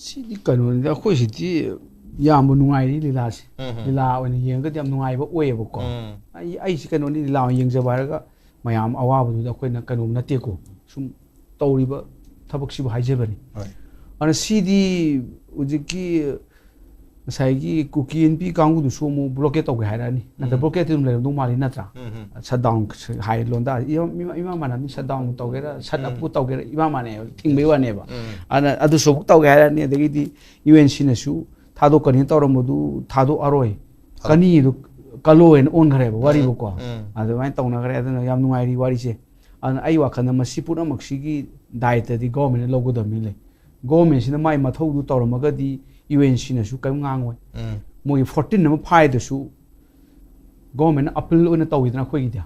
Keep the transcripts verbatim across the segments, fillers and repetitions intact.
ꯁꯤꯗꯤ ꯀꯩꯅꯣꯅꯤꯗ, ꯑꯩꯈꯣꯏ ꯁꯤꯗꯤ ꯌꯥꯝꯕ ꯅꯨꯡꯉꯥꯏꯔꯤ ꯂꯤꯂꯥꯁꯦ꯫ ꯎꯝ. ꯂꯤꯂꯥ ꯑꯣꯏꯅ ꯌꯦꯡꯉꯒꯗꯤ ꯌꯥꯝ ꯅꯨꯡꯉꯥꯏꯕ ꯑꯣꯏꯌꯦꯕꯀꯣ꯫ ꯎꯝ. ꯑꯩ ꯑꯩꯁꯤ ꯀꯩꯅꯣꯅꯤ, ꯂꯤꯂꯥ ꯑꯣꯏꯅ ꯌꯦꯡꯖꯕ ꯍꯥꯏꯔꯒ ꯃꯌꯥꯝ ꯑꯋꯥꯕꯗꯨꯗ ꯑꯩꯈꯣꯏꯅ ꯀꯩꯅꯣꯝ ꯅꯠꯇꯦꯀꯣ, ꯁꯨꯝ ꯇꯧꯔꯤꯕ ꯊꯕꯛꯁꯤꯕꯨ ꯍꯥꯏꯖꯕꯅꯤ꯫ ꯍꯣꯏ. ꯑꯗꯨꯅ ꯁꯤꯗꯤ ꯍꯧꯖꯤꯛꯀꯤ ꯉꯁꯥꯏꯒꯤ ꯀꯨꯀꯤ ꯏꯟꯄꯤ ꯀꯥꯡꯕꯨꯗꯨꯁꯨ ꯑꯃꯨꯛ ꯕ꯭ꯂꯣꯀꯦꯠ ꯇꯧꯒꯦ ꯍꯥꯏꯔꯛꯑꯅꯤ꯫ ꯅꯠꯇ꯭ꯔ ꯎꯝ. ꯕ꯭ꯂꯣꯀꯦꯠꯇꯤ ꯑꯗꯨꯝ ꯂꯩꯔꯝꯗꯧ ꯃꯥꯜꯂꯤ ꯅꯠꯇ꯭ꯔꯥ? ꯎꯝ. ꯁꯠ ꯗꯥꯎꯟ ꯍꯥꯏ ꯂꯣꯟꯗꯥ ꯏꯃꯥ ꯏꯃꯥ ꯃꯥꯟꯅꯕꯅꯤ꯫ ꯁꯠ ꯗꯥꯎꯟ ꯇꯧꯒꯦꯔꯥ, ꯁꯠ ꯎꯝ. ꯑꯞꯄꯨ ꯇꯧꯒꯦꯔꯥ, ꯏꯃꯥ ꯃꯥꯟꯅꯩꯕ, ꯊꯤꯡꯕꯩ ꯋꯥꯅꯦꯕ꯫ ꯎꯝ. ꯑꯗꯨꯅ ꯑꯗꯨꯁꯨ ꯑꯃꯨꯛ ꯇꯧꯒꯦ ꯍꯥꯏꯔꯛꯑꯅꯤ꯫ ꯑꯗꯒꯤꯗꯤ ꯌꯨ ꯑꯦꯟ ꯁꯤꯅꯁꯨ ꯊꯥꯗꯣꯛꯀꯅꯤ ꯇꯧꯔꯝꯕꯗꯨ ꯊꯥꯗꯣꯛꯑꯔꯣꯏ, ꯊꯥꯗꯣꯛ- ꯀꯅꯤꯗꯨ ꯀꯜꯂꯣꯅ ꯑꯣꯟꯈ꯭ꯔꯦꯕ ꯋꯥꯔꯤꯕꯨꯀꯣ꯫ ꯎꯝ. ꯑꯗꯨꯃꯥꯏꯅ ꯇꯧꯅꯈ꯭ꯔꯦ꯫ ꯑꯗꯨꯅ ꯌꯥꯝ ꯅꯨꯡꯉꯥꯏꯔꯤ ꯋꯥꯔꯤꯁꯦ꯫ ꯑꯗꯨꯅ ꯑꯩ ꯋꯥꯈꯜꯗ ꯃꯁꯤ ꯄꯨꯝꯅꯃꯛꯁꯤꯒꯤ ꯗꯥꯏꯇꯗꯤ ꯒꯣꯔꯃꯦꯟꯅ ꯂꯧꯒꯗꯕꯅꯤ ꯂꯩ꯫ ꯒꯣꯔꯃꯦꯟꯁꯤꯅ ꯃꯥꯏ ꯃꯊꯧꯗꯨ ꯇꯧꯔꯝꯃꯒꯗꯤ ꯌꯨ ꯑꯦꯟ ꯁꯤꯅꯁꯨ ꯀꯔꯤꯝ ꯉꯥꯡꯉꯣꯏ꯫ ꯎꯝ. ꯃꯣꯏꯒꯤ ꯐꯣꯔꯇꯤꯟ ꯑꯃ ꯐꯥꯏꯗꯨꯁꯨ ꯒꯣꯔꯃꯦꯟꯅ ꯑꯄꯤꯜ ꯑꯣꯏꯅ ꯇꯧꯋꯤꯗꯅ ꯑꯩꯈꯣꯏꯒꯤꯗꯤ꯫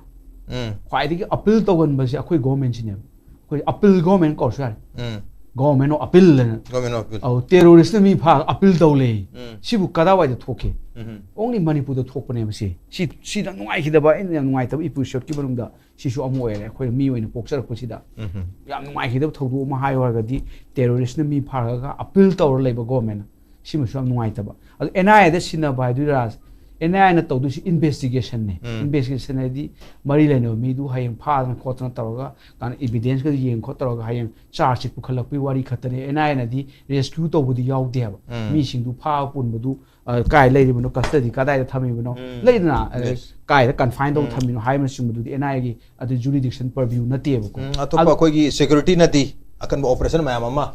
ꯎꯝ. ꯈ꯭ꯋꯥꯏꯗꯒꯤ ꯑꯄꯤꯜ ꯇꯧꯒꯟꯕꯁꯦ ꯑꯩꯈꯣꯏ ꯒꯣꯔꯃꯦꯟꯁꯤꯅꯦꯕ꯫ ꯑꯩꯈꯣꯏ ꯑꯄꯤꯜ ꯒꯣꯔꯃꯦꯟ ꯀꯧꯔꯁꯨ ꯌꯥꯔꯦ꯫ ꯎꯝ. ꯒꯣꯔꯃꯦꯟ ꯑꯣꯐ ꯑꯄꯤꯜ ꯍꯥꯏꯅ꯫ Government of Appeal. ꯑꯧ, ꯇꯦꯔꯣꯔꯤꯁꯅ ꯃꯤ ꯐꯥ ꯑꯄꯤꯜ ꯇꯧ ꯂꯩ꯫ ꯎꯝ. ꯁꯤꯕꯨ ꯀꯗꯥꯏꯋꯥꯏꯗ ꯊꯣꯛꯀꯦ? ꯎꯝ. ꯑꯣꯡꯂꯤ ꯃꯅꯤꯄꯨꯔꯗ ꯊꯣꯛꯄꯅꯦꯕ ꯁꯤ꯫ ꯁꯤ ꯁꯤꯗ ꯅꯨꯡꯉꯥꯏꯈꯤꯗꯕ, ꯑꯩꯅ ꯌꯥꯝ ꯅꯨꯡꯉꯥꯏꯇꯕ ꯏꯄꯤꯁꯣꯠꯀꯤ ꯃꯅꯨꯡꯗ ꯁꯤꯁꯨ ꯑꯃ ꯑꯣꯏꯔꯦ꯫ ꯑꯩꯈꯣꯏ ꯃꯤ ꯑꯣꯏꯅ ꯄꯣꯛꯆꯔꯛꯄꯁꯤꯗ ꯎꯝ. ꯌꯥꯝ ꯅꯨꯡꯉꯥꯏꯈꯤꯗꯕ ꯊꯧꯗꯣꯛ ꯑꯃ ꯍꯥꯏꯌꯨ ꯍꯥꯏꯔꯒꯗꯤ ꯇꯦꯔꯣꯔꯤꯁꯅ ꯃꯤ ꯐꯥꯔꯒ ꯑꯄꯤꯜ ꯇꯧꯔ ꯂꯩꯕ ꯒꯣꯔꯃꯦꯟꯅ꯫ ꯁꯤꯃꯁꯨ ꯌꯥꯝ ꯅꯨꯡꯉꯥꯏꯇꯕ꯫ ꯑꯗꯣ ꯑꯦꯟ ꯑꯥꯏ ꯑꯦꯗ ꯁꯤꯟꯅꯕ ꯍꯥꯏꯗꯣꯏꯔꯥ, ꯑꯦꯟ ꯑꯥꯏ ꯑꯦꯅ ꯇꯧꯗꯣꯏꯁꯤ ꯏꯟꯚꯦꯁꯇꯤꯒꯦꯁꯟꯅꯦ꯫ ꯎꯝ. ꯏꯟꯚꯦꯁꯇꯤꯒꯦꯁꯟ ꯍꯥꯏꯗꯤ ꯃꯔꯤ ꯂꯩꯅꯕ ꯃꯤꯗꯨ ꯍꯌꯦꯡ ꯐꯥꯗꯅ ꯈꯣꯠꯇꯅ ꯇꯧꯔꯒ ꯀꯥꯟꯅ ꯏꯚꯤꯗꯦꯟꯁꯀ ꯌꯦꯡ ꯈꯣꯠ ꯇꯧꯔꯒ ꯍꯌꯦꯡ ꯆꯥꯔꯖ ꯁꯤꯠ ꯄꯨꯈꯠꯂꯛꯄꯒꯤ ꯋꯥꯔꯤ ꯈꯛꯇꯅꯦ꯫ ꯑꯦꯟ ꯑꯥꯏ ꯑꯦꯅꯗꯤ ꯔꯦꯁꯀ꯭ꯌꯨ ꯇꯧꯕꯗꯤ ꯌꯥꯎꯗꯦꯕ꯫ ꯎꯝ. ꯃꯤꯁꯤꯡꯗꯨ ꯐꯥꯕ ꯄꯨꯟꯕꯗꯨ, ꯑ, ꯀꯥꯏ ꯂꯩꯔꯤꯕꯅꯣ, ꯀꯁꯇꯗꯤ ꯀꯗꯥꯏꯗ ꯊꯝꯃꯤꯕꯅꯣ, ꯎꯝ. ꯂꯩꯗꯅ, ꯑ, Yes. ꯀꯥꯏꯗ ꯀꯟꯐꯥꯏꯟ ꯇꯧ ꯎꯝ. ꯊꯝꯃꯤꯅꯣ ꯍꯥꯏꯕꯅꯆꯤꯡꯕꯗꯨꯗꯤ ꯑꯦꯟ ꯑꯥꯏ ꯑꯦꯒꯤ ꯑꯗꯨ ꯖꯨꯔꯤꯗꯤꯛꯁꯟ ꯄꯔꯚ꯭ꯌꯨ ꯅꯠꯇꯦꯕꯀꯣ꯫ ꯎꯝ, ꯑꯇꯣꯞꯄ ꯑꯗꯨ- ꯑꯩꯈꯣꯏꯒꯤ ꯁꯦꯀ꯭ꯌꯨꯔꯤꯇꯤꯅꯗꯤ ꯑꯀꯟꯕ ꯑꯣꯄꯔꯦꯁꯟ ꯃꯌꯥꯝ ꯑꯃ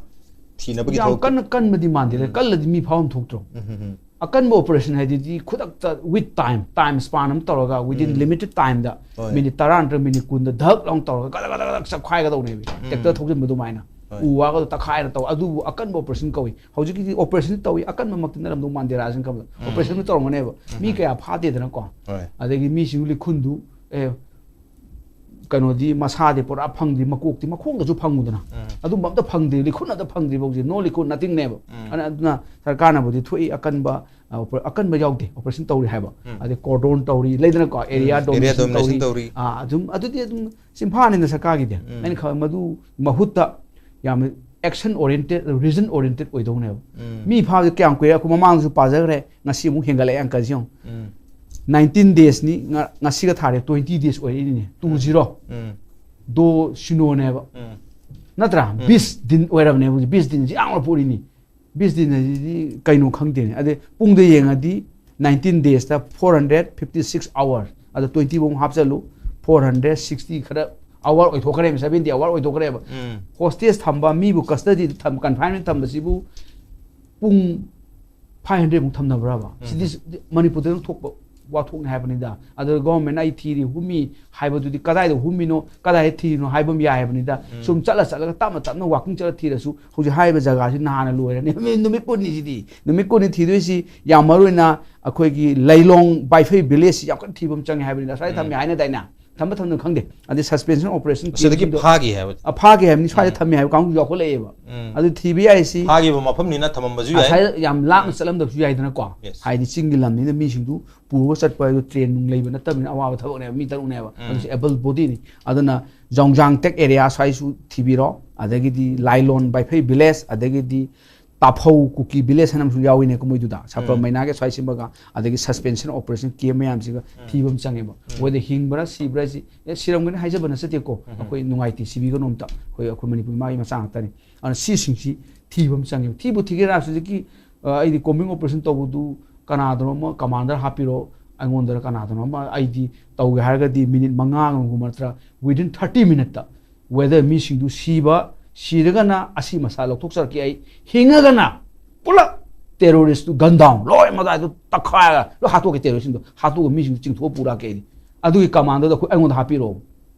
ꯊꯤꯅꯕꯒꯤ ꯌꯥꯝ ꯊꯕꯛꯇꯤ- ꯀꯟꯅ ꯀꯟꯕꯗꯤ ꯃꯥꯟꯗꯦꯗ꯫ ꯎꯝ. ꯀꯜꯂꯗꯤ ꯃꯤ ꯐꯥꯐꯝ ꯊꯣꯛꯇ꯭ꯔꯣ? ꯎꯝ, ꯎꯝ, ꯎꯝ. ꯑꯀꯟꯕ ꯑꯣꯄꯔꯦꯁꯟ ꯍꯥꯏꯗꯨꯗꯤ ꯈꯨꯗꯛꯇ with time, time span ꯑꯃ ꯇꯧꯔꯒ within ꯎꯝ. Limited timeꯗ ꯍꯣꯏ. ꯃꯤꯅꯤꯠ ꯇꯔꯥ ꯅꯠꯇ꯭ꯔꯒ ꯃꯤꯅꯤꯠ ꯀꯨꯟꯗ ꯙꯛ ꯂꯥꯎ ꯇꯧꯔꯒ ꯒꯗ ꯒꯗ ꯒꯗ ꯆꯞꯈꯥꯏꯒꯗꯧꯅꯦꯕ꯫ ꯎꯝ. ꯇ꯭ꯔꯦꯛꯇꯔ ꯊꯧꯖꯤꯟꯕ ꯑꯗꯨꯃꯥꯏꯅ꯫ ꯍꯣꯏ. ꯎ ꯋꯥꯒꯗꯣ ꯇꯛꯈꯥꯏꯅ ꯇꯧ꯫ ꯑꯗꯨꯕꯨ ꯑꯀꯟꯕ ꯑꯣꯄꯔꯦꯁꯟ ꯀꯧꯏ꯫ ꯍꯧꯖꯤꯛꯀꯤꯗꯤ ꯑꯣꯄꯔꯦꯁꯟ ꯇꯧꯏ, ꯑꯀꯟꯕꯃꯛꯇꯤ ꯅꯠꯂꯝꯗꯧ ꯃꯥꯟꯗꯦ ꯔꯥꯖꯟ ꯈꯟꯕꯗ꯫ ꯎꯝ. ꯑꯣꯄꯔꯦꯁꯟꯗꯨ ꯇꯧꯔꯝꯒꯅꯦꯕ꯫ ꯃꯤ ꯎꯝ. ꯀꯌꯥ ꯐꯥꯗꯦꯗꯅꯀꯣ꯫ ꯍꯣꯏ. ꯑꯗꯒꯤ ꯃꯤꯁꯤꯡꯗꯨ ꯂꯤꯈꯨꯟꯗꯨ, ꯑꯦ, ꯀꯩꯅꯣꯗꯤ ꯃꯁꯥꯗꯤ ꯄꯨꯔꯥ ꯐꯪꯗ꯭ꯔꯤ, ꯃꯀꯣꯛꯇꯤ ꯃꯈꯣꯡꯗꯁꯨ ꯐꯪꯉꯨꯗꯅ꯫ ꯎꯝ. ꯑꯗꯨꯝꯕ ꯑꯝꯇ ꯐꯪꯗ꯭ꯔꯤ, ꯂꯤꯈꯨꯟ ꯑꯝꯇ ꯐꯪꯗ꯭ꯔꯤ ꯐꯥꯎꯁꯦ, no ꯂꯤꯈꯨꯟ, nothingꯅꯦꯕ꯫ ꯎꯝ. ꯑꯗꯨꯅ, ꯑꯗꯨꯅ ꯁꯔꯀꯥꯔꯅꯕꯨꯗꯤ ꯊꯣꯛꯏ ꯑꯀꯟꯕ, ꯑ, ꯑꯣꯄ-, ꯑꯀꯟꯕ ꯌꯥꯎꯗꯦ, ꯑꯣꯄꯔꯦꯁꯟ ꯇꯧꯔꯤ ꯍꯥꯏꯕ꯫ ꯎꯝ. ꯑꯗꯩ ꯀꯣꯔꯗꯣꯟ ꯇꯧꯔꯤ, ꯂꯩꯗꯅꯀꯣ, ꯑꯦꯔꯤꯌꯥ ꯎꯝ. ꯑꯦꯔꯤꯌꯥ ꯗꯣꯃꯤꯅꯦꯁꯟ ꯗꯣꯃꯤꯅꯦꯁꯟ ꯇꯧꯔꯤ꯫ ꯇꯧꯔꯤ. ꯑꯥ, ꯑꯗꯨꯝ, ꯑꯗꯨꯗꯤ ꯑꯗꯨꯝ ꯆꯤꯟꯐꯥꯅꯤꯅ ꯁꯔꯀꯥꯔꯒꯤꯗꯤ꯫ ꯎꯝ. ꯑꯩꯅ ꯈꯟꯕ ꯃꯗꯨ ꯃꯍꯨꯠꯇ ꯌꯥꯝꯅ action oriented, result oriented ꯑꯣꯏꯗꯧꯅꯦꯕ꯫ ꯃꯤ ꯐꯥꯕꯗꯤ ꯀꯌꯥꯝ ꯀꯨꯏꯔꯦ? ꯑꯩꯈꯣꯏ ꯃꯃꯥꯡꯗꯁꯨ ꯄꯥꯖꯈ꯭ꯔꯦ, ꯉꯁꯤ ꯑꯃꯨꯛ ꯍꯦꯟꯒꯠꯂꯛꯑꯦ ꯑꯪꯀꯁꯤ ꯌꯦꯡꯉꯨ꯫ ꯅꯥꯏꯟꯇꯤꯟ ꯗꯦꯖꯅꯤ, ꯉꯁꯤꯒ ꯊꯥꯔꯦ ꯇ꯭ꯋꯦꯟꯇꯤ ꯗꯦꯖ ꯑꯣꯏꯔꯛꯏꯅꯤꯅꯦ꯫ Two zero. ꯗꯣ ꯁꯤꯅꯣꯅꯦꯕ꯫ ꯅꯠꯇ꯭ꯔꯥ? ꯕꯤꯁ ꯗꯤꯟ ꯑꯣꯏꯔꯕꯅꯦꯕ ꯍꯧꯖꯤꯛ꯫ ꯕꯤꯁ ꯗꯤꯟꯁꯤ ꯌꯥꯝꯅ ꯄꯨꯔꯤꯅꯤ꯫ ꯕꯤꯁ ꯗꯤꯟ ꯍꯥꯏꯁꯤꯗꯤ ꯀꯩꯅꯣ ꯈꯪꯗꯦꯅꯦ꯫ ꯑꯗꯩ ꯄꯨꯡꯗ ꯌꯦꯡꯉꯗꯤ ꯅꯥꯏꯟꯇꯤꯟ ꯗꯦꯖꯇ four hundred fifty six hour. ꯑꯗꯣ ꯇ꯭ꯋꯦꯟꯇꯤ ꯐꯥꯎ ꯍꯥꯞꯆꯜꯂꯨ, ꯐꯣꯔ ꯍꯟꯗ꯭ꯔꯦꯠ ꯁꯤꯛꯁꯇꯤ ꯈꯔ ꯑꯋꯥꯔ ꯑꯣꯏꯊꯣꯛꯈ꯭ꯔꯦꯕ, ꯁꯚꯦꯟꯇꯤ ꯑꯋꯥꯔ ꯑꯣꯏꯊꯣꯛꯈ꯭ꯔꯦꯕ꯫ ꯍꯣꯁꯇꯦꯖ ꯊꯝꯕ, ꯃꯤꯕꯨ ꯀꯁꯇꯗꯤꯗ ꯊꯝ, ꯀꯟꯐꯥꯏꯟꯃꯦꯟ ꯊꯝꯕꯁꯤꯕꯨ ꯄꯨꯡ ꯐꯥꯏꯚ ꯍꯟꯗ꯭ꯔꯦꯠꯃꯨꯛ ꯊꯝꯅꯕ꯭ꯔꯕ? ꯁꯤꯗꯤ ꯃꯅꯤꯄꯨꯔꯗ ꯑꯗꯨꯝ ꯊꯣꯛꯄ ꯋꯥꯊꯣꯛꯅꯤ ꯍꯥꯏꯕꯅꯤꯗ꯫ ꯑꯗꯣ ꯒꯣꯔꯃꯦꯟꯅ ꯑꯩ ꯊꯤꯔꯤ, ꯍꯨꯝꯃꯤ ꯍꯥꯏꯕꯗꯨꯗꯤ ꯀꯗꯥꯏꯗ ꯍꯨꯝꯃꯤꯅꯣ, ꯀꯗꯥꯏꯗ ꯊꯤꯔꯤꯅꯣ ꯍꯥꯏꯕ ꯑꯃ ꯌꯥꯏ ꯍꯥꯏꯕꯅꯤꯗ꯫ ꯁꯨꯝ ꯆꯠꯂ ꯆꯠꯂꯒ ꯇꯞꯅ ꯇꯞꯅ ꯋꯥꯀꯤꯡ ꯆꯠꯂ ꯊꯤꯔꯁꯨ ꯍꯧꯖꯤꯛ ꯍꯥꯏꯔꯤꯕ ꯖꯒꯥꯁꯤ ꯅꯍꯥꯟꯅ ꯂꯣꯏꯔꯅꯤ꯫ ꯅꯨꯃꯤꯠ, ꯅꯨꯃꯤꯠ ꯀꯨꯟꯅꯤꯁꯤꯗꯤ, ꯅꯨꯃꯤꯠ ꯀꯨꯟꯅꯤ ꯊꯤꯗꯣꯏꯁꯤ ꯌꯥꯝ ꯃꯔꯨ ꯑꯣꯏꯅ ꯑꯩꯈꯣꯏꯒꯤ ꯂꯩꯂꯣꯡ ꯕꯥꯏꯐꯩ ꯚꯤꯂꯦꯖꯁꯤ ꯌꯥꯝ ꯀꯟꯅ ꯊꯤꯕ ꯑꯃ ꯆꯪꯉꯦ ꯍꯥꯏꯕꯅꯤꯗ꯫ ꯑꯁ꯭ꯋꯥꯏꯗ ꯊꯝꯃꯦ ꯍꯥꯏꯅꯗꯥꯏꯅꯦ? ꯊꯝꯕ ꯊꯝꯗꯕ ꯈꯪꯗꯦ꯫ ꯑꯗꯩ ꯁꯁꯄꯦꯟꯁꯟ ꯑꯣꯄꯔꯦꯁꯟ ꯃꯁꯤꯗꯒꯤ ꯀꯦꯝꯁꯤꯡꯗꯣ ꯐꯥꯈꯤ ꯍꯥꯏꯕ꯫ ꯑ, ꯐꯥꯈꯤ ꯍꯥꯏꯕꯅꯤ, ꯁ꯭ꯋꯥꯏꯗ ꯊꯝꯃꯦ ꯍꯥꯏꯕ ꯀꯥꯡꯕꯨ ꯌꯥꯎꯈꯠꯂꯛꯑꯦꯕ꯫ ꯑꯗꯨ ꯊꯤꯕ ꯌꯥꯏꯁꯤ ꯐꯥꯈꯤꯕ ꯃꯐꯝꯅꯤꯅ ꯊꯝꯃꯝꯕꯁꯨ ꯌꯥꯏ꯫ ꯉꯁꯥꯏ ꯌꯥꯝ ꯂꯥꯞꯅ ꯆꯠꯂꯝꯗꯕꯁꯨ ꯌꯥꯏꯗꯅꯀꯣ꯫ Yes. ꯍꯥꯏꯗꯤ ꯆꯤꯡꯒꯤ ꯂꯝꯅꯤꯅ ꯃꯤꯁꯤꯡꯗꯨ ꯄꯨꯔꯒ ꯆꯠꯄ ꯍꯥꯏꯗꯣ ꯇ꯭ꯔꯦꯟ ꯅꯨꯡ ꯂꯩꯕ ꯅꯠꯇꯕꯅꯤꯅ ꯑꯋꯥꯕ ꯊꯕꯛꯅꯦꯕ, ꯃꯤ ꯇꯔꯨꯛꯅꯦꯕ꯫ ꯑꯗꯨꯁꯨ ꯑꯦꯕꯜ ꯕꯣꯗꯤꯅꯤ꯫ ꯑꯗꯨꯅ ꯖꯣꯡꯖꯥꯡ ꯇꯦꯛ ꯑꯦꯔꯤꯌꯥ ꯁ꯭ꯋꯥꯏꯁꯨ ꯊꯤꯕꯤꯔꯣ, ꯑꯗꯒꯤꯗꯤ ꯂꯥꯏꯂꯣꯟ ꯕꯥꯏꯐꯩ ꯚꯤꯂꯦꯖ, ꯑꯗꯒꯤꯗꯤ ꯇꯥꯐꯧ ꯀꯨꯀꯤ ꯚꯤꯂꯦꯖ ꯍꯥꯏꯅ ꯑꯃꯁꯨ ꯌꯥꯎꯏꯅꯦꯀꯣ ꯃꯣꯏꯗꯨꯗ, ꯁꯥꯄ꯭ꯔ ꯃꯩꯅꯥꯒꯤ ꯁ꯭ꯋꯥꯏ ꯁꯤꯃꯒ, ꯑꯗꯒꯤ ꯁꯁꯄꯦꯟꯁꯟ ꯑꯣꯄꯔꯦꯁꯟ ꯀꯦꯝ ꯃꯌꯥꯝꯁꯤꯒ ꯊꯤꯕ ꯑꯃ ꯆꯪꯉꯦꯕ꯫ ꯃꯣꯏꯗ ꯍꯤꯡꯕ꯭ꯔꯥ ꯁꯤꯕ꯭ꯔꯥ ꯍꯥꯏꯁꯤ, ꯑꯦ, ꯁꯤꯔꯝꯒꯅꯤ ꯍꯥꯏꯖꯕ ꯅꯠꯆꯗꯦꯀꯣ꯫ ꯑꯩꯈꯣꯏ ꯅꯨꯡꯉꯥꯏꯇꯦ, ꯁꯤꯕꯤꯒꯅꯣ ꯑꯝꯇ꯫ ꯑꯩꯈꯣꯏ, ꯑꯩꯈꯣꯏ ꯃꯅꯤꯄꯨꯔ ꯃꯥꯒꯤ ꯃꯆꯥ ꯉꯥꯛꯇꯅꯤ꯫ ꯑꯗꯨꯅ ꯁꯤꯁꯤꯡꯁꯤ ꯊꯤꯕ ꯑꯃ ꯆꯪꯉꯦꯕ꯫ ꯊꯤꯕꯨ ꯊꯤꯒꯦꯔꯥ ꯍꯧꯖꯤꯛꯀꯤ, ꯑ, ꯑꯩꯗꯤ ꯀꯣꯝꯕꯤꯡ ꯑꯣꯄꯔꯦꯁꯟ ꯇꯧꯕꯗꯨ ꯀꯅꯥꯗꯅꯣ ꯑꯃ ꯀꯃꯥꯟꯗꯔ ꯍꯥꯞꯄꯤꯔꯣ, ꯑꯩꯉꯣꯟꯗꯔ ꯀꯅꯥꯗꯅꯣ ꯑꯃ, ꯑꯩꯗꯤ ꯇꯧꯒꯦ ꯍꯥꯏꯔꯒꯗꯤ ꯃꯤꯅꯤꯠ ꯃꯉꯥꯒꯨꯝꯕ ꯅꯠꯇ꯭ꯔ within thirty minuteꯇ whether ꯃꯤꯁꯤꯡꯗꯨ ꯁꯤꯕ, ꯁꯤꯔꯒꯅ ꯑꯁꯤ ꯃꯁꯥ ꯂꯧꯊꯣꯛꯆꯔꯛꯀꯦ ꯑꯩ, ꯍꯤꯡꯉꯒꯅ ꯄꯨꯂꯞ ꯇꯦꯔꯣꯔꯤꯁꯇꯨ gun down, ꯂꯣꯏ ꯃꯗꯥꯏꯗꯨ ꯇꯛꯈꯥꯏꯔꯒ ꯂꯣꯏ ꯍꯥꯠꯇꯣꯛꯀꯦ, ꯇꯦꯔꯣꯔꯤꯁꯇꯁꯤꯡꯗꯣ ꯍꯥꯠꯇꯣꯛꯑꯒ ꯃꯤꯁꯤꯡꯗꯨ ꯆꯤꯡꯊꯣꯛꯑ ꯄꯨꯔꯛꯀꯦ ꯑꯩꯗꯤ꯫ ꯑꯗꯨꯒꯤ ꯀꯃꯥꯟꯗꯣꯗꯣ ꯑꯩꯈꯣꯏ, ꯑꯩꯉꯣꯟꯗ ꯍꯥꯞꯄꯤꯔꯛꯑꯣ꯫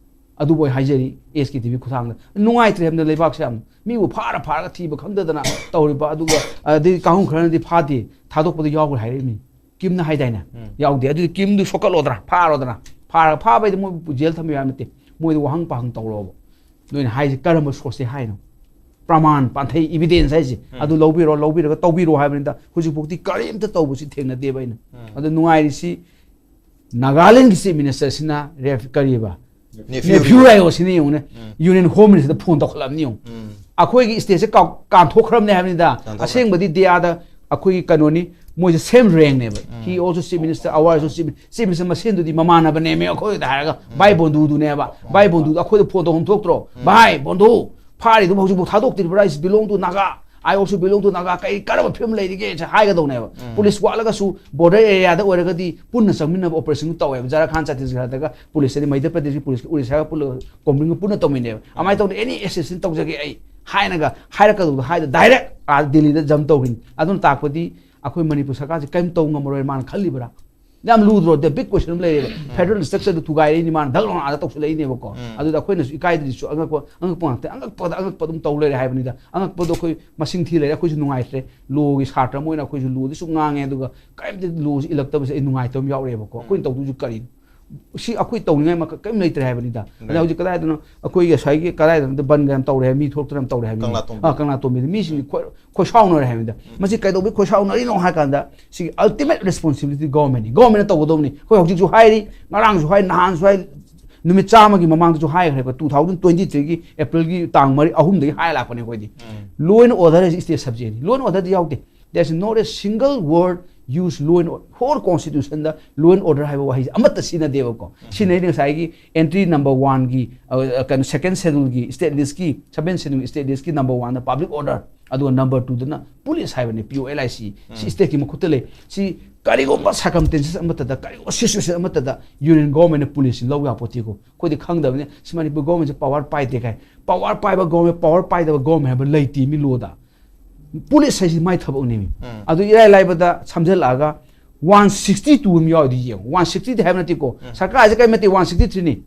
ꯑꯗꯨꯕꯨ ꯑꯩ ꯍꯥꯏꯖꯔꯤ, ꯑꯦꯁ ꯀꯦ ꯇꯤ ꯚꯤ ꯈꯨꯊꯥꯡꯗ꯫ ꯅꯨꯡꯉꯥꯏꯇ꯭ꯔꯦ ꯍꯥꯏꯕꯅ ꯂꯩꯕꯥꯛꯁꯦ ꯌꯥꯝ꯫ ꯃꯤꯕꯨ ꯐꯥꯔ ꯐꯥꯔꯒ ꯊꯤꯕ ꯈꯪꯗꯗꯅ ꯇꯧꯔꯤꯕ, ꯑꯗꯨꯒ ꯑꯗꯩ ꯀꯥꯡꯕꯨ ꯈꯔꯅꯗꯤ ꯐꯥꯗꯦ, ꯊꯥꯗꯣꯛꯄꯗ ꯌꯥꯎꯈ꯭ꯔꯦ ꯍꯥꯏꯔꯛꯏ ꯃꯤ꯫ ꯀꯤꯝꯅ ꯍꯥꯏꯗꯥꯏꯅꯦ? ꯎꯝ꯫ ꯌꯥꯎꯗꯦ꯫ ꯑꯗꯨꯗꯤ ꯀꯤꯝꯗꯨ ꯁꯣꯛꯀꯠꯂꯣꯗꯅ, ꯐꯥꯔꯣꯗꯅ꯫ ꯐꯥꯔꯒ ꯐꯥꯕꯩꯗꯤ ꯃꯣꯏꯕꯨ ꯖꯦꯜ ꯊꯝꯕ ꯌꯥꯕ ꯅꯠꯇꯦ꯫ ꯃꯣꯏꯗ ꯋꯥꯍꯪ ꯄꯥꯍꯪ ꯇꯧꯔꯣꯕ꯫ ꯅꯣꯏꯅ ꯍꯥꯏꯁꯦ ꯀꯔꯝꯕ ꯁꯣꯔꯁꯇꯩ ꯍꯥꯏꯅꯣ? ꯄ꯭ꯔꯃꯥꯟ, ꯄꯥꯟꯊꯩ, ꯏꯕꯤꯗꯦꯟꯁ ꯍꯥꯏꯁꯦ꯫ ꯎꯝ꯫ ꯑꯗꯨ ꯂꯧꯕꯤꯔꯣ, ꯂꯧꯕꯤꯔꯒ ꯇꯧꯕꯤꯔꯣ ꯍꯥꯏꯕꯅꯤꯗ꯫ ꯍꯧꯖꯤꯛꯐꯥꯎꯗꯤ ꯀꯔꯤꯝꯇ ꯇꯧꯕꯁꯤ ꯊꯦꯡꯅꯗꯦꯕ ꯑꯩꯅ꯫ ꯎꯝ꯫ ꯑꯗꯨ ꯅꯨꯡꯉꯥꯏꯔꯤꯁꯤ ꯅꯥꯒꯥꯂꯦꯟꯒꯤ ꯆꯤꯐ ꯃꯤꯅꯤꯁꯇꯔꯁꯤꯅ ꯔꯦꯐ-, ꯀꯔꯤꯕ? Nephew nephew Rio. ꯔꯥꯏꯑꯣꯁꯤꯅ ꯌꯦꯡꯉꯨꯅꯦ꯫ ꯎꯝ꯫ ꯌꯨꯅꯤꯌꯟ ꯍꯣꯝ ꯃꯤꯅꯤꯁꯇꯔꯗ ꯐꯣꯟ ꯇꯧꯈꯠꯂꯛꯑꯕꯅꯤ ꯌꯦꯡꯉꯨ꯫ ꯎꯝ꯫ ꯑꯩꯈꯣꯏꯒꯤ stateꯁꯦ ꯀꯥꯎ- ꯀꯥꯟꯊꯣꯛꯈ꯭ꯔꯕꯅꯦ ꯍꯥꯏꯕꯅꯤꯗ꯫ ꯀꯥꯟꯊꯣꯛꯈ꯭ꯔꯦ꯫ ꯑꯁꯦꯡꯕꯗꯤ ꯗꯤꯌꯥꯗ ꯑꯩꯈꯣꯏꯒꯤ ꯀꯩꯅꯣꯅꯤ, ꯃꯣꯏꯁꯦ same rankꯅꯦꯕ꯫ He also chief minister, our also chief, chief minister ꯃꯁꯦꯟꯗꯨꯗꯤ ꯃꯃꯥꯟꯅꯕꯅꯦꯃꯦ ꯑꯩꯈꯣꯏꯗ ꯍꯥꯏꯔꯒ꯫ ꯚꯥꯏ ꯕꯣꯟꯗꯨꯗꯨꯅꯦꯕ꯫ ꯚꯥꯏ ꯕꯣꯟꯗꯨꯗ ꯑꯩꯈꯣꯏꯗ phone ꯇꯧꯐꯝ ꯊꯣꯛꯇ꯭ꯔꯣ? ꯚꯥꯏ ꯕꯣꯟꯗꯨ ꯐꯥꯔꯤꯗꯨꯕꯨ ꯍꯧꯖꯤꯛꯐꯥꯎ ꯊꯥꯗꯣꯛꯇ꯭ꯔꯤꯕ꯭ꯔꯥ? Is belong to Naga, I also belong to Naga, ꯀꯩ ꯀꯔꯝꯕ ꯐꯤꯕꯝ ꯂꯩꯔꯤꯒꯦ ꯍꯥꯏꯒꯗꯧꯅꯦꯕ꯫ Police ꯋꯥꯠꯂꯒꯁꯨ border areaꯗ ꯑꯣꯏꯔꯒꯗꯤ ꯄꯨꯟꯅ ꯆꯪꯃꯤꯟꯅꯕ operation ꯇꯧꯋꯦꯕ꯫ ꯖꯥꯔꯈꯟ, ꯆꯇꯤꯁꯒꯔꯗꯒ police ꯑꯗꯤ ꯃꯙ꯭ꯌ ꯄ꯭ꯔꯗꯦꯁꯀꯤ policeꯀ ꯎꯔꯤꯁ꯭ꯌꯥꯒ ꯄꯨꯜꯂꯒ ꯀꯣꯝꯕꯤꯟꯒ ꯄꯨꯟꯅ ꯇꯧꯃꯤꯟꯅꯩꯕ꯫ ꯑꯗꯨꯃꯥꯏꯅ ꯇꯧꯗꯅ any assistance ꯇꯧꯖꯒꯦ ꯑꯩ ꯍꯥꯏꯅꯒ ꯍꯥꯏꯔꯛꯀꯗꯧꯗꯣ ꯍꯥꯏꯗ direct ꯑꯥ ꯗꯤꯜꯂꯤꯗ jump ꯇꯧꯈꯤꯅꯤ꯫ ꯑꯗꯨꯅ ꯇꯥꯛꯄꯗꯤ ꯑꯩꯈꯣꯏ ꯃꯅꯤꯄꯨꯔ ꯁꯔꯀꯥꯔꯁꯦ ꯀꯔꯤꯝ ꯇꯧ ꯉꯝꯃꯔꯣꯏ ꯃꯥꯅ ꯈꯜꯂꯤꯕ꯭ꯔꯥ? ꯌꯥꯝ ꯂꯨꯗ꯭ꯔꯣ? The big question ꯑꯃ ꯂꯩꯔꯦꯕ꯫ Federal structureꯗꯨ ꯊꯨꯒꯥꯏꯔꯛꯏꯅꯤ ꯃꯥꯅ ꯗꯛ ꯂꯥꯎꯅ ꯑꯥꯗ ꯇꯧꯁꯤꯜꯂꯛꯏꯅꯦꯕꯀꯣ꯫ ꯑꯗꯨꯗ ꯑꯩꯈꯣꯏꯅꯁꯨ ꯏꯀꯥꯏꯗ꯭ꯔꯤꯁꯨ ꯑꯉꯛꯄ ꯑꯉꯛꯄ ꯉꯥꯛꯇ, ꯑꯉꯛꯄꯗ ꯑꯉꯛꯄ ꯑꯗꯨꯝ ꯇꯧ ꯂꯩꯔꯦ ꯍꯥꯏꯕꯅꯤꯗ꯫ ꯑꯉꯛꯄꯗꯣ ꯑꯩꯈꯣꯏ ꯃꯁꯤꯡ ꯊꯤ ꯂꯩꯔꯦ, ꯑꯩꯈꯣꯏꯁꯨ ꯅꯨꯡꯉꯥꯏꯇ꯭ꯔꯦ꯫ Lawꯒꯤ ꯁꯥꯇ꯭ꯔ ꯑꯃ ꯑꯣꯏꯅ ꯑꯩꯈꯣꯏꯁꯨ lawꯗꯤ ꯁꯨꯝ ꯉꯥꯡꯉꯦ, ꯑꯗꯨꯒ ꯀꯔꯤꯝꯇ lawꯁꯤ ꯏꯜꯂꯛꯇꯕꯁꯦ ꯑꯩ ꯅꯨꯡꯉꯥꯏꯇꯕ ꯑꯃ ꯌꯥꯎꯔꯛꯑꯦꯕꯀꯣ꯫ ꯑꯩꯈꯣꯏꯅ ꯇꯧꯗꯣꯏꯁꯨ ꯀꯔꯤꯅꯣ? ꯁꯤ ꯑꯩꯈꯣꯏ ꯇꯧꯅꯤꯡꯉꯥꯏ ꯃꯈ-, ꯀꯔꯤꯝ ꯂꯩꯇ꯭ꯔꯦ ꯍꯥꯏꯕꯅꯤꯗ꯫ ꯑꯗ ꯍꯧꯖꯤꯛ ꯀꯗꯥꯏꯗꯅꯣ ꯑꯩꯈꯣꯏꯒꯤ ꯉꯁꯥꯏꯒꯤ ꯀꯗꯥꯏꯗꯅꯣ ꯕꯟꯒ ꯌꯥꯝ ꯇꯧꯔꯦ ꯍꯥꯏ, ꯃꯤ ꯊꯣꯛꯇꯅ ꯌꯥꯝ ꯇꯧꯔꯦ ꯍꯥꯏꯕꯅꯤ꯫ ꯀꯪꯂꯥꯇꯣꯡꯕꯤ꯫ ꯑꯥ, ꯀꯪꯂꯥꯇꯣꯡꯕꯤꯗ ꯃꯤꯁꯤꯡ ꯈꯣꯏ-, ꯈꯣꯏꯁꯥꯎꯅꯔꯦ ꯍꯥꯏꯕꯅꯤꯗ꯫ ꯃꯁꯤ ꯀꯩꯗꯧꯕꯩ ꯈꯣꯏꯁꯥꯎꯅꯔꯤꯅꯣ ꯍꯥꯏ ꯀꯥꯟꯗ ꯁꯤꯒꯤ ultimate responsibility governmentꯅꯤ, governmentꯅ ꯇꯧꯒꯗꯧꯕꯅꯤ꯫ ꯑꯩꯈꯣꯏ ꯍꯧꯖꯤꯛꯁꯨ ꯍꯥꯏꯔꯤ, ꯉꯔꯥꯡꯁꯨ ꯍꯥꯏ, ꯅꯍꯥꯟꯁꯨ ꯍꯥꯏ, ꯅꯨꯃꯤꯠ ꯆꯥꯝꯃꯒꯤ ꯃꯃꯥꯡꯗꯁꯨ ꯍꯥꯏꯈ꯭ꯔꯦ꯫ ꯑꯩꯈꯣꯏ two thousand twenty threeꯒꯤ Aprilꯒꯤ ꯇꯥꯡ ꯃꯔꯤ, ꯑꯍꯨꯝꯗꯒꯤ ꯍꯥꯏ ꯂꯥꯛꯄꯅꯦ ꯑꯩꯈꯣꯏꯗꯤ꯫ Law and order ꯍꯥꯏꯁꯤ state subjectꯅꯤ꯫ Law and orderꯗꯤ ꯌꯥꯎꯗꯦ꯫ There is not a single word use law and or-, whole constitutionꯗ law and order ꯍꯥꯏꯕ ꯋꯥꯍꯩꯁꯦ ꯑꯃꯠꯇ ꯁꯤꯖꯤꯟꯅꯗꯦꯕꯀꯣ꯫ ꯁꯤꯖꯤꯟꯅꯔꯤꯗꯤ ꯉꯁꯥꯏꯒꯤ entry number oneꯒꯤ, ꯑ, ꯀꯩꯅꯣ, second scheduleꯒꯤ state listꯀꯤ, seventh scheduleꯒꯤ state listꯀꯤ number oneꯗ public order, ꯑꯗꯨꯒ number twoꯗꯅ police ꯍꯥꯏꯕꯅꯤ, P O L I C꯫ ꯁꯤ stateꯀꯤ ꯃꯈꯨꯠꯇ ꯂꯩ꯫ ꯁꯤ ꯀꯔꯤꯒꯨꯝꯕ circumstances ꯑꯃꯠꯇꯗ, ꯀꯔꯤꯒꯨꯝꯕ situation ꯑꯃꯠꯇꯗ union governmentꯅ policeꯁꯤ ꯂꯧ ꯌꯥꯄꯣꯠꯇꯦꯀꯣ꯫ ꯑꯩꯈꯣꯏꯗꯤ ꯈꯪꯗꯕꯅꯤ, ꯁꯤ ꯃꯅꯤꯄꯨꯔ governmentꯁꯦ power ꯄꯥꯏꯗꯦ ꯀꯥꯏ꯫ Power ꯄꯥꯏꯕ government, power ꯄꯥꯏꯗꯕ government ꯍꯥꯏꯕ ꯂꯩꯇꯦ ꯃꯤ lawꯗ꯫ Police ꯍꯥꯏꯁꯤ ꯃꯥꯏ ꯊꯕꯛꯅꯦꯃꯤ꯫ ꯑꯗꯨ ꯏꯔꯥꯏ ꯂꯥꯏꯕꯗ ꯁꯝꯖꯜꯂꯛꯑꯒ one sixty two ꯑꯃ ꯌꯥꯎꯔꯤꯗꯤ ꯌꯦꯡꯉꯨ꯫ One sixty two ꯍꯥꯏꯕ ꯅꯠꯇꯦꯀꯣ꯫ ꯁꯔꯀꯥꯔꯁꯦ ꯀꯔꯤ ꯅꯠꯇꯦ, one sixty threeꯅꯤ꯫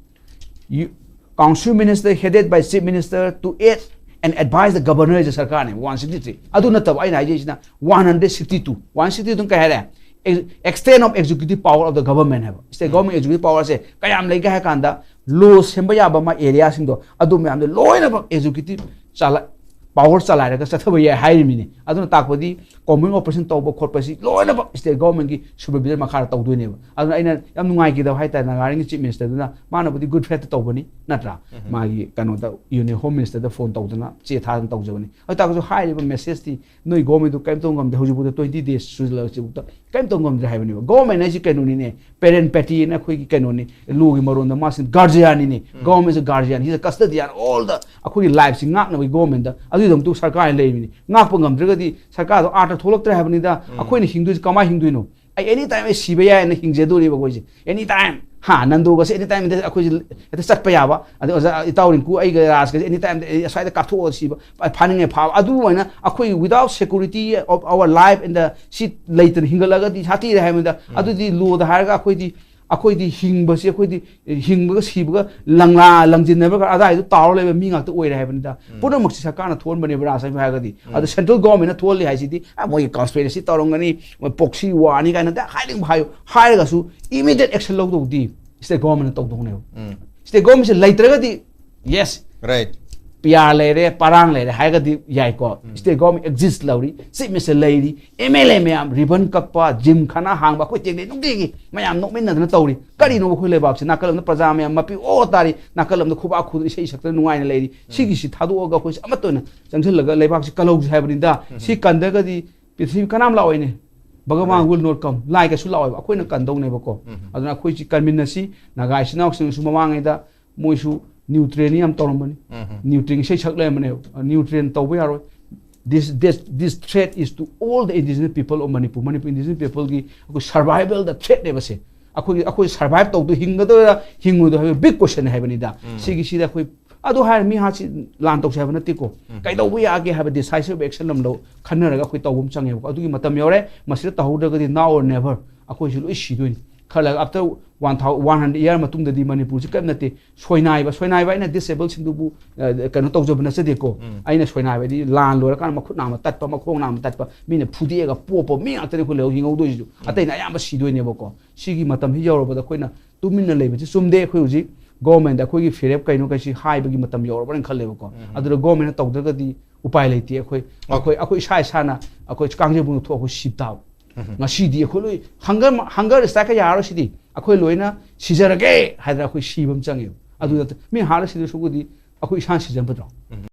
You, council minister headed by chief minister to aid and advise the governor ꯍꯥꯏꯁꯦ ꯁꯔꯀꯥꯔꯅꯦ, one sixty three꯫ ꯑꯗꯨ ꯅꯠꯇꯕ ꯑꯩꯅ ꯍꯥꯏꯖꯩꯁꯤꯅ one hundred sixty two꯫ One sixty two ꯀꯩ ꯍꯥꯏꯔꯦ? Ex-, extent of executive power of the government ꯍꯥꯏꯕ꯫ State government executive powerꯁꯦ ꯀꯌꯥꯝ ꯂꯩꯒꯦ ꯍꯥꯏ ꯀꯥꯟꯗ law ꯁꯦꯝꯕ ꯌꯥꯕ ꯃꯥ areaꯁꯤꯡꯗꯣ ꯑꯗꯨ ꯃꯌꯥꯝꯗꯣ ꯂꯣꯏꯅꯃꯛ executive ꯆꯂꯥ-, ꯄꯥꯋꯔ ꯆꯂꯥꯏꯔꯒ ꯆꯠꯊꯕ ꯌꯥꯏ ꯍꯥꯏꯔꯤꯃꯤꯅꯤ꯫ ꯑꯗꯨꯅ ꯇꯥꯛꯄꯗꯤ ꯀꯣꯝꯕꯤꯡ ꯑꯣꯄꯔꯦꯁꯟ ꯇꯧꯕ ꯈꯣꯠꯄꯁꯤ ꯂꯣꯏꯅꯃꯛ ꯁ꯭ꯇꯦꯠ ꯒꯣꯔꯃꯦꯟꯒꯤ ꯁꯨꯄꯔꯚꯤꯖꯟ ꯃꯈꯥꯗ ꯇꯧꯗꯣꯏꯅꯦꯕ꯫ ꯑꯗꯨꯅ ꯑꯩꯅ ꯌꯥꯝ ꯅꯨꯡꯉꯥꯏꯈꯤꯗꯕ ꯍꯥꯏꯇꯥꯔꯦ, ꯅꯥꯒꯥꯂꯦꯟꯒꯤ ꯆꯤꯐ ꯃꯤꯅꯤꯁꯇꯔꯗꯨꯅ ꯃꯥꯅꯕꯨꯗꯤ ꯒꯨꯗ ꯐꯦꯠꯇ ꯇꯧꯕꯅꯤ ꯅꯠꯇ꯭ꯔꯥ? ꯃꯥꯒꯤ ꯀꯩꯅꯣꯗ ꯌꯨꯅꯤꯌꯟ ꯍꯣꯝ ꯃꯤꯅꯤꯁꯇꯔꯗ ꯐꯣꯟ ꯇꯧꯗꯅ ꯆꯦ ꯊꯥꯗꯅ ꯇꯧꯖꯕꯅꯤ꯫ ꯑꯗꯨ ꯇꯥꯔꯒꯁꯨ ꯍꯥꯏꯔꯤꯕ ꯃꯦꯁꯦꯖꯇꯤ ꯅꯣꯏ ꯒꯣꯔꯃꯦꯟꯗꯨ ꯀꯔꯤꯝ ꯇꯧꯕ ꯉꯝꯗꯦ꯫ ꯍꯧꯖꯤꯛꯐꯥꯎꯗ ꯇ꯭ꯋꯦꯟꯇꯤ ꯗꯦꯖ ꯁꯨꯖꯜꯂꯛꯑꯁꯤꯐꯥꯎꯗ ꯀꯔꯤꯝ ꯇꯧꯕ ꯉꯝꯗ꯭ꯔꯦ ꯍꯥꯏꯕꯅꯦꯕ꯫ ꯒꯣꯔꯃꯦꯟ ꯍꯥꯏꯁꯤ ꯀꯩꯅꯣꯅꯤꯅꯦ, ꯄꯦꯔꯦꯟ ꯄꯦꯇꯤ ꯍꯥꯏꯅ ꯑꯩꯈꯣꯏꯒꯤ ꯀꯩꯅꯣꯅꯤ, ꯂꯣꯒꯤ ꯃꯔꯣꯟꯗ ꯃꯥꯁꯤ ꯒꯥꯔꯖꯤꯌꯥꯟꯅꯤꯅꯦ꯫ ꯒꯣꯔꯃꯦꯟꯁꯤ ꯒꯥꯔꯖꯤꯌꯥꯟ, ꯍꯤꯁ ꯀꯁꯇꯗꯤꯌꯥꯟ ꯑꯣꯜ ꯗ ꯑꯩꯈꯣꯏꯒꯤ ꯂꯥꯏꯐꯁꯤ ꯉꯥꯛꯅꯕꯒꯤ ꯒꯣꯔꯃꯦꯟꯗ꯫ ꯑꯗꯨꯒꯤꯗꯃꯛꯇ ꯁꯔꯀꯥꯔꯅ ꯂꯩꯔꯤꯕꯅꯤ꯫ ꯉꯥꯛꯄ ꯉꯝꯗ꯭ꯔꯒꯗꯤ ꯁꯔꯀꯥꯔꯗꯣ ꯑꯥꯔꯊ ꯊꯣꯛꯂꯛꯇ꯭ꯔꯦ ꯍꯥꯏꯕꯅꯤꯗ꯫ ꯑꯩꯈꯣꯏꯅ ꯍꯤꯡꯗꯣꯏꯁꯤ ꯀꯃꯥꯏꯅ ꯍꯤꯡꯗꯣꯏꯅꯣ? ꯑꯩ ꯑꯦꯅꯤ ꯇꯥꯏꯝ ꯑꯩ ꯁꯤꯕ ꯌꯥꯏꯅ ꯍꯤꯡꯖꯗꯣꯔꯤꯕ ꯑꯩꯈꯣꯏꯁꯦ꯫ ꯑꯦꯅꯤ ꯇꯥꯏꯝ ꯍꯥ, ꯅꯟꯗꯣꯒꯁꯦ ꯑꯦꯅꯤ ꯇꯥꯏꯝꯗ ꯑꯩꯈꯣꯏꯁꯦ ꯍꯦꯛꯇ ꯆꯠꯄ ꯌꯥꯕ꯫ ꯑꯗꯩ ꯑꯣꯖꯥ ꯏꯇꯥꯎ ꯔꯤꯡꯀꯨ ꯑꯩꯒ ꯔꯥꯖꯀꯁꯦ ꯑꯦꯅꯤ ꯇꯥꯏꯝꯗ ꯑꯩ ꯑꯁ꯭ꯋꯥꯏꯗ ꯀꯥꯞꯊꯣꯛꯑꯒ ꯁꯤꯕ, ꯐꯥꯅꯤꯡꯉꯦ ꯐꯥꯕ꯫ ꯑꯗꯨꯃꯥꯏꯅ ꯑꯩꯈꯣꯏ without security of our life and the ꯁꯤ ꯂꯩꯇꯅ ꯍꯤꯡꯒꯠꯂꯒꯗꯤ ꯁꯥꯊꯤꯔꯦ ꯍꯥꯏꯕꯅꯤꯗ꯫ ꯑꯗꯨꯗꯤ ꯂꯣꯗ ꯍꯥꯏꯔꯒ ꯑꯩꯈꯣꯏꯗꯤ, ꯑꯩꯈꯣꯏꯗꯤ ꯍꯤꯡꯕꯁꯤ, ꯑꯩꯈꯣꯏꯗꯤ ꯍꯤꯡꯕꯒ ꯁꯤꯕꯒ ꯂꯪꯂꯥ ꯂꯪꯁꯤꯟꯅꯕꯒ ꯑꯗꯥꯏꯗꯣ ꯇꯥꯎꯔ ꯂꯩꯕ ꯃꯤ ꯉꯥꯛꯇ ꯑꯣꯏꯔꯦ ꯍꯥꯏꯕꯅꯤꯗ꯫ ꯄꯨꯝꯅꯃꯛꯁꯤ ꯁꯔꯀꯥꯔꯅ ꯊꯣꯛꯍꯟꯕꯅꯦꯕ, ꯔꯥꯖ ꯍꯥꯏꯕ ꯍꯥꯏꯔꯒꯗꯤ꯫ ꯑꯗꯣ ꯁꯦꯟꯇ꯭ꯔꯦꯜ ꯒꯣꯔꯃꯦꯟꯅ ꯊꯣꯛꯍꯜꯂꯤ ꯍꯥꯏꯁꯤꯗꯤ, "ꯑ, ꯃꯣꯏꯒꯤ ꯀꯟꯁꯄꯤꯔꯦꯁꯤ ꯇꯧꯔꯝꯒꯅꯤ, ꯃꯣꯏ ꯄ꯭ꯔꯣꯛꯁꯤ ꯋꯥꯔꯅꯤ" ꯀꯥꯏꯅ ꯑꯗ ꯍꯥꯏꯅꯤꯡꯕ ꯍꯥꯏꯌꯨ꯫ ꯍꯥꯏꯔꯒꯁꯨ ꯏꯃꯤꯗꯤꯌꯦꯠ ꯑꯦꯛꯁꯟ ꯂꯧꯗꯧꯗꯤ ꯁ꯭ꯇꯦꯠ ꯒꯣꯔꯃꯦꯟꯅ ꯇꯧꯗꯧꯅꯦꯕ꯫ ꯁ꯭ꯇꯦꯠ ꯒꯣꯔꯃꯦꯟꯁꯦ ꯂꯩꯇ꯭ꯔꯒꯗꯤ, ꯌꯦꯁ, ꯔꯥꯏꯠ꯫ ꯄꯤ ꯑꯥꯔ ꯂꯩꯔꯦ, ꯄꯔꯥꯡ ꯂꯩꯔꯦ ꯍꯥꯏꯔꯒꯗꯤ ꯌꯥꯏꯀꯣ꯫ ꯁ꯭ꯇꯦꯠ ꯒꯣꯔꯃꯦꯟ ꯑꯦꯛꯖꯤꯁ ꯂꯧꯔꯤ, ꯆꯤꯐ ꯃꯤꯅꯤꯁꯇꯔ ꯂꯩꯔꯤ, ꯑꯦꯝ ꯑꯦꯜ ꯑꯦ ꯃꯌꯥꯝ ꯔꯤꯕꯟ ꯀꯛꯄ, ꯖꯤꯝ ꯈꯥꯅꯥ ꯍꯥꯡꯕ, ꯑꯩꯈꯣꯏ ꯇꯦꯛꯅꯩ ꯅꯨꯡꯇꯤꯒꯤ ꯃꯌꯥꯝ ꯅꯣꯛꯃꯤꯟꯅꯗꯅ ꯇꯧꯔꯤ꯫ ꯀꯔꯤꯅꯣ ꯑꯩꯈꯣꯏ ꯂꯩꯕꯥꯛꯁꯤ? ꯅꯥꯀꯜ ꯑꯃꯗ ꯄ꯭ꯔꯖꯥ ꯃꯌꯥꯝ ꯃꯄꯤ ꯑꯣ ꯇꯥꯔꯤ, ꯅꯥꯀꯜ ꯑꯃꯗ ꯈꯨꯕꯥꯛ ꯈꯨꯗꯅ ꯏꯁꯩ ꯁꯛꯇꯅ ꯅꯨꯡꯉꯥꯏꯅ ꯂꯩꯔꯤ꯫ ꯁꯤꯒꯤꯁꯤ ꯊꯥꯗꯣꯛꯑꯒ ꯑꯩꯈꯣꯏꯁꯦ ꯑꯃꯠꯇ ꯑꯣꯏꯅ ꯆꯪꯁꯤꯜꯂꯒ ꯂꯩꯕꯥꯛꯁꯤ ꯀꯜꯍꯧꯁꯤ ꯍꯥꯏꯕꯅꯤꯗ꯫ ꯁꯤ ꯀꯟꯗ꯭ꯔꯒꯗꯤ ꯄ꯭ꯔꯤꯊꯤꯕꯤ ꯀꯅꯥꯝ ꯂꯥꯛꯑꯣꯏꯅꯦ꯫ ꯚꯒꯋꯥꯟ will not come꯫ ꯂꯥꯏ ꯀꯩꯁꯨ ꯂꯥꯛꯑꯣꯏꯕ꯫ ꯑꯩꯈꯣꯏꯅ ꯀꯟꯗꯧꯅꯦꯕꯀꯣ꯫ ꯑꯗꯨꯅ ꯑꯩꯈꯣꯏꯁꯤ ꯀꯟꯃꯤꯟꯅꯁꯤ꯫ ꯅꯥꯒꯥ ꯏꯆꯤꯟ ꯏꯅꯥꯎꯁꯤꯡꯅꯁꯨ ꯃꯃꯥꯡꯉꯩꯗ ꯃꯣꯏꯁꯨ ꯅ꯭ꯌꯨ ꯇ꯭ꯔꯦꯟ ꯌꯥꯝ ꯇꯧꯔꯝꯕꯅꯤ꯫ ꯅ꯭ꯌꯨ ꯇ꯭ꯔꯦꯟ ꯏꯁꯩ ꯁꯛ ꯂꯩꯔꯝꯕꯅꯦꯕ꯫ ꯅ꯭ꯌꯨ ꯇ꯭ꯔꯦꯟ ꯇꯧꯕ ꯌꯥꯔꯣꯏ꯫ This, this, this threat is to all the indigenous people of Manipur꯫ Manipur indigenous ꯄꯤꯄꯜꯒꯤ ꯑꯩꯈꯣꯏ ꯁꯔꯚꯥꯏꯕꯦꯜꯗ ꯊ꯭ꯔꯦꯠꯅꯦꯕ ꯁꯦ꯫ ꯑꯩꯈꯣꯏꯒꯤ, ꯑꯩꯈꯣꯏ ꯁꯔꯚꯥꯏꯕ ꯇꯧꯗꯣꯏ ꯍꯤꯡꯒꯗꯣꯏꯔꯥ ꯍꯤꯡꯉꯣꯏꯗꯣꯏ ꯍꯥꯏꯕ ꯕꯤꯛ ꯀꯣꯏꯁꯟꯅꯦ ꯍꯥꯏꯕꯅꯤꯗ꯫ ꯁꯤꯒꯤꯁꯤꯗ ꯑꯩꯈꯣꯏ ꯑꯗꯨ ꯍꯥꯏꯔ ꯃꯤ ꯍꯥꯠꯁꯤ ꯂꯥꯟ ꯇꯧꯁꯦ ꯍꯥꯏꯕ ꯅꯠꯇꯦꯀꯣ꯫ ꯀꯩꯗꯧꯕ ꯌꯥꯒꯦ ꯍꯥꯏꯕ ꯗꯤꯁꯥꯏꯁꯤꯚ ꯑꯦꯛꯁꯟ ꯑꯃ ꯂꯧ ꯈꯟꯅꯔꯒ ꯑꯩꯈꯣꯏ ꯇꯧꯕ ꯑꯃ ꯆꯪꯉꯦꯕꯀꯣ꯫ ꯑꯗꯨꯒꯤ ꯃꯇꯝ ꯌꯧꯔꯦ꯫ ꯃꯁꯤꯗ ꯇꯧꯍꯧꯗ꯭ꯔꯒꯗꯤ now or never ꯑꯩꯈꯣꯏꯁꯤ ꯂꯣꯏ ꯁꯤꯗꯣꯏꯅꯤ꯫ ꯈꯔ ꯂꯩꯔꯒ after one thousand, one hundred year ꯃꯇꯨꯡꯗꯗꯤ ꯃꯅꯤꯄꯨꯔꯁꯤ ꯀꯔꯤꯝ ꯅꯠꯇꯦ꯫ ꯁꯣꯏꯅꯥꯏꯕ, ꯁꯣꯏꯅꯥꯏꯕ ꯑꯩꯅ ꯗꯤꯁꯦꯕꯜꯁꯤꯡꯗꯨꯕꯨ, ꯑ, ꯀꯩꯅꯣ ꯇꯧꯖꯕ ꯅꯠꯆꯗꯦꯀꯣ꯫ ꯑꯩꯅ ꯁꯣꯏꯅꯥꯏꯕꯗꯤ ꯂꯥꯟ ꯂꯣꯏꯔꯀꯥꯟꯗ ꯃꯈꯨꯠ ꯅꯥꯝꯃ ꯇꯠꯄ, ꯃꯈꯣꯡ ꯅꯥꯝꯃ ꯇꯠꯄ, ꯃꯤꯅ ꯐꯨꯗꯦꯛꯑꯒ ꯄꯣꯞꯄ ꯃꯤ ꯉꯥꯛꯇꯅꯤ ꯑꯩꯈꯣꯏ ꯂꯩꯍꯧ ꯍꯤꯡꯍꯧꯗꯣꯏꯁꯤꯁꯨ꯫ ꯑꯇꯩꯅ ꯑꯌꯥꯝꯕ ꯁꯤꯗꯣꯏꯅꯦꯕꯀꯣ꯫ ꯁꯤꯒꯤ ꯃꯇꯝꯁꯤ ꯌꯧꯔꯕꯗ ꯑꯩꯈꯣꯏꯅ ꯇꯨꯃꯤꯟꯅ ꯂꯩꯕꯁꯤ ꯆꯨꯝꯗꯦ꯫ ꯑꯩꯈꯣꯏ ꯍꯧꯖꯤꯛ ꯒꯣꯔꯃꯦꯟꯗ ꯑꯩꯈꯣꯏꯒꯤ ꯐꯤꯔꯦꯞ ꯀꯩꯅꯣ ꯀꯩꯁꯤ ꯍꯥꯏꯕꯒꯤ ꯃꯇꯝ ꯌꯧꯔꯕ꯭ꯔꯅ ꯈꯜꯂꯦꯕꯀꯣ꯫ ꯑꯗꯨꯗ ꯒꯣꯔꯃꯦꯟꯅ ꯇꯧꯗ꯭ꯔꯒꯗꯤ ꯎꯄꯥꯏ ꯂꯩꯇꯦ꯫ ꯑꯩꯈꯣꯏ ꯑꯩꯈꯣꯏ ꯑꯩꯈꯣꯏ ꯏꯁꯥ ꯏꯁꯥꯅ ꯑꯩꯈꯣꯏ ꯀꯥꯡꯖꯩꯕꯨꯡꯗ ꯊꯣꯛꯑ ꯑꯩꯈꯣꯏ ꯁꯤꯕ ꯇꯥꯕ꯫ ꯉꯁꯤꯗꯤ ꯑꯩꯈꯣꯏ ꯂꯣꯏ ꯍꯪꯒꯔ ꯍꯪꯒꯔ ꯁ꯭ꯇ꯭ꯔꯥꯏꯛꯀ ꯌꯥꯔꯣꯏ꯫ ꯁꯤꯗꯤ ꯑꯩꯈꯣꯏ ꯂꯣꯏꯅ ꯁꯤꯖꯔꯒꯦ ꯍꯥꯏꯗꯅ ꯑꯩꯈꯣꯏ ꯁꯤꯕ ꯑꯃ ꯆꯪꯉꯦꯕ꯫ ꯑꯗꯨ ꯅꯠꯇ ꯃꯤ ꯍꯥꯠꯂ ꯁꯤꯗꯣꯏ ꯁꯔꯨꯛꯄꯨꯗꯤ ꯑꯩꯈꯣꯏ ꯏꯁꯥꯅ ꯁꯤꯖꯕ ꯐꯠꯇ꯭ꯔꯣ?